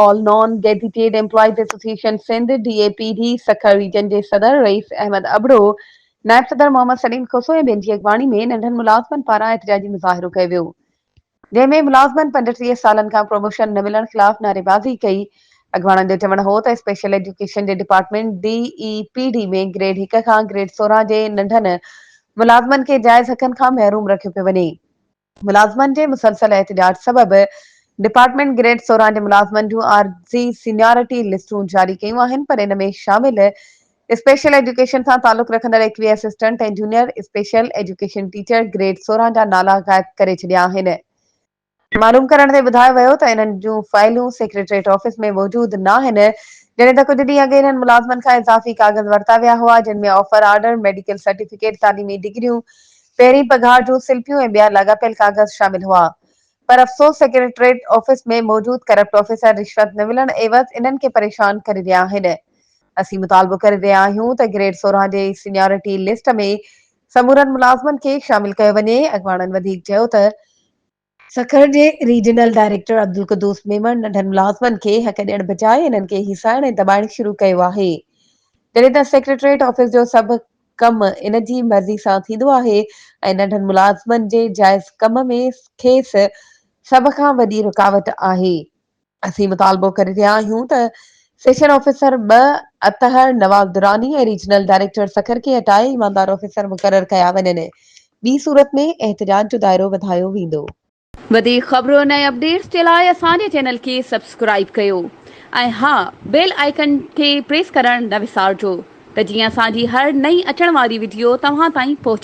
All non gazetted employees association Sindh, D A P D, Sukkur region جي صدر رئيس احمد ابڙو، نائب صدر محمد سليم کوسو ۽ ٻين جي اڳواڻي ۾ ننڍن ملازمن پاران احتجاجي مظاهرو ڪيو ويو، جنهن ۾ ملازمن 35 سالن کان پروموشن نه ملڻ خلاف نعريبازي ڪئي. اڳواڻن جو چوڻ هو ته اسپيشل ايجوڪيشن جي department D E P D ۾ grade هڪ کان گريڊ 16 جي ننڍن ملازمن کي جائز حقن کان محروم رکيو پيو وڃي. ملازمن جي مسلسل احتجاج سبب ڊپارٽمينٽ گريڊ 16 جي ملازمن جون عارضي سينيارٽي لسٽون جاري ڪيون آهن پر ان ۾ شامل اسپيشل ايجوڪيشن سان تعلق رکندڙ 21 assistant ۽ junior special education teacher grade 16 جا نالا غائب ڪري ڇڏيا آهن. معلوم ڪرڻ تي ٻڌايو ويو ته انهن جون فائلون سيڪريٽريٽ آفيس ۾ موجود ناهن جڏهن ته ڪجهه ڏينهن اڳ انهن ملازمن کان اضافي ڪاغذ ورتا ويا هئا جن ۾ آفر آرڊر، ميڊيڪل سرٽيفڪيٽ، تعليمي ڊگريون، پهرين پگهار جون سلپيون ۽ ٻيا لاڳاپيل ڪاغذ شامل هئا پر افسوس سيڪريٽريٽ آفيس ۾ موجود ڪرپٽ آفيسر رشوت نه ملڻ عيوض انهن کي پريشان ڪري رهيا آهن. اسين مطالبو ڪري رهيا آهيون ته گريڊ 16 جي سينيارٽي لسٽ ۾ سمورن ملازمن کي شامل ڪيو وڃي. اڳواڻن وڌيڪ چيو ته سکر جي ريجنل ڊائريڪٽر عبدالقدوس ميمڻ ننڍن ملازمن کي حق ڏيڻ بجاء انهن کي هيسائڻ ۽ دٻائڻ شروع ڪيو آهي جڏهن ته سيڪريٽريٽ آفيس جو سڀ ڪم ان جي مرضي سان ٿيندو آهي ۽ ننڍن ملازمن جي جائز ڪم ۾ کيس سڀ کان وڏي رڪاوٽ آهي. اسين مطالبو ڪري رهيا آهيون ته سيشن آفيسر ٻه اطهر نواز دراني ۽ ريجنل ڊائريڪٽر سکر کي هٽائي ايماندار آفيسر مقرر ڪيا وڃن ٻي صورت ۾ احتجاج جو دائرو وڌايو ويندو. وڌيڪ خبرن ۽ اپڊيٽس جي لاء اسان جي چينل کي سبسڪرائيب ڪيو ۽ ها بيل آئيڪن کي پريس ڪرڻ نه وسارجو ته جيئن اسان جي هر نئين اچڻ واري وڊيو توهان تائين پهچي.